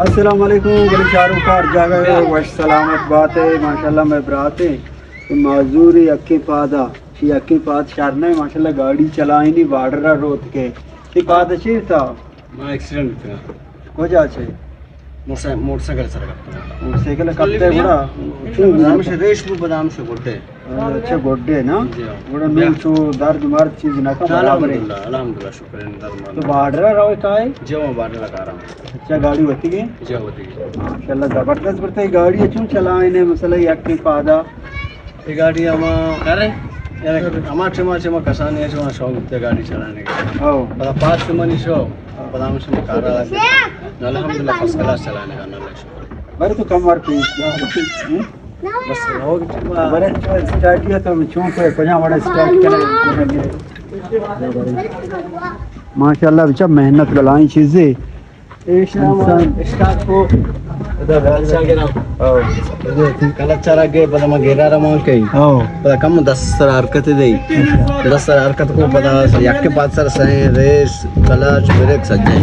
السلام علیکم، گلیں چاروکاں ہر جاگہ ءَ وش سلامت بات ئے۔ ماشاءاللہ مئے برات ایں کہ معذور ایں، یکیں پاد ءَ، یکیں پاد شر نہ ایں، ماشاءاللہ گاڑی چلائینی بارڈر ءَ روت کہ اے پاد چی تھا؟ ما ایکسیڈنٹ بیتگ۔ کجا چے؟ موٹر سائیکل، موٹر سائیکل سر کپتگ۔ موٹر سائیکل کپتے گڑا؟ چون؟ ہمیشہ ریش بو پدا ہمیشہ گڈے۔ اچھا، گڈے نا؟ جی ہاں۔ گڑا نوں چو درد مرد چیز نہ کن، برابر ایں۔ الحمدللہ، الحمدللہ، شکر ایں، درد مرد۔ تو بارڈر ءَ روئے کائے؟ جی ہاں، بارڈر ءَ کاراں۔ اچھا، گاڑی وتیگ ایں؟ جی ہاں، وتیگ ایں۔ ماشاءاللہ، زبردست برتے۔ گاڑی چون چلائینے، مسئلہ یکیں پاد ءَ؟ اے گاڑی ہما کرے، یعنی ہما ٹیما چہ ما کسانی ایں، چہ ما شوق بوتہ گاڑی چلانے کا۔ او۔ پدا پاد چہ منی شوق، پدا ہم شما کارا لگے۔ الحمدللہ، فرسٹ کلاس چلانے کا، اللہ شکر۔ بارے تو کم وار پیش۔ بس، ہو گئی۔ بارے تو اسٹارٹ کیا تو چون پہ پجا وڑا اسٹارٹ کرے۔ ماشاءاللہ، بچا محنت بلائیں چیزے۔ انسان اسٹارٹ کو، ادا بادشاہ گرا۔ او۔ کلچر آگے، پدا ما گیرا رمان کئی۔ او۔ پدا کم دس سر حرکت دے۔ دس سر حرکت کو، پدا یک پاد سر سائیں، ریس، کلچ، بریک سجے۔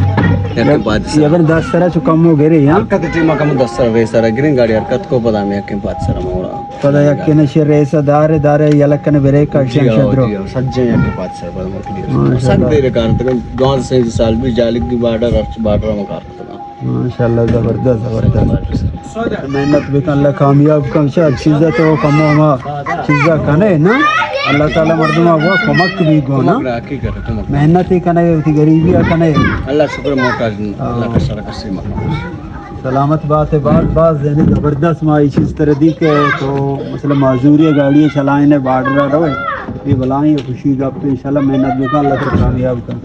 یک پاد سر۔ اگر دس سر چو کم ہو گرے، ہاں؟ حرکت ٹیم کم دس سر، ریس سر گرین گاڑی حرکت کو، پدا ہم یک پاد سر موڑا۔ پدا یکے نشے ریس دار دار یلہ کنے بریک ءَ جی ہاں، شدرو۔ جی ہاں، سجے یک پاد سر پر مکلی۔ ماشاءاللہ۔ سک دیر کار تک، دوازدہ سیزدہ سال بھی جالک دی بارڈر، ارچ بارڈر ہم کار تک۔ ماشاءاللہ، زبردست، زبردست۔ محنت بکن، اللہ کامیاب کن، چہ چیزا تو کمو ہما چیزا کنے نا، اللہ تعالی مردم ءَ وہ کمک بھی گو نا۔ کمک را حقیقت کمک۔ محنت ہی کنے، وتی غریبی ءَ کنے۔ اللہ شکر موقع، ہاں۔ اللہ کا سر کسی مکان۔ سلامت بات ئے، باز، باز یعنی زبردست ما اے چیز ترا دی کہ تو مثلا معذوری گاڑی چلائینے بارڈر ءَ روئے، اے بلائیں خوشی گپ، انشاءاللہ محنت بکن، اللہ ترا کامیاب کن۔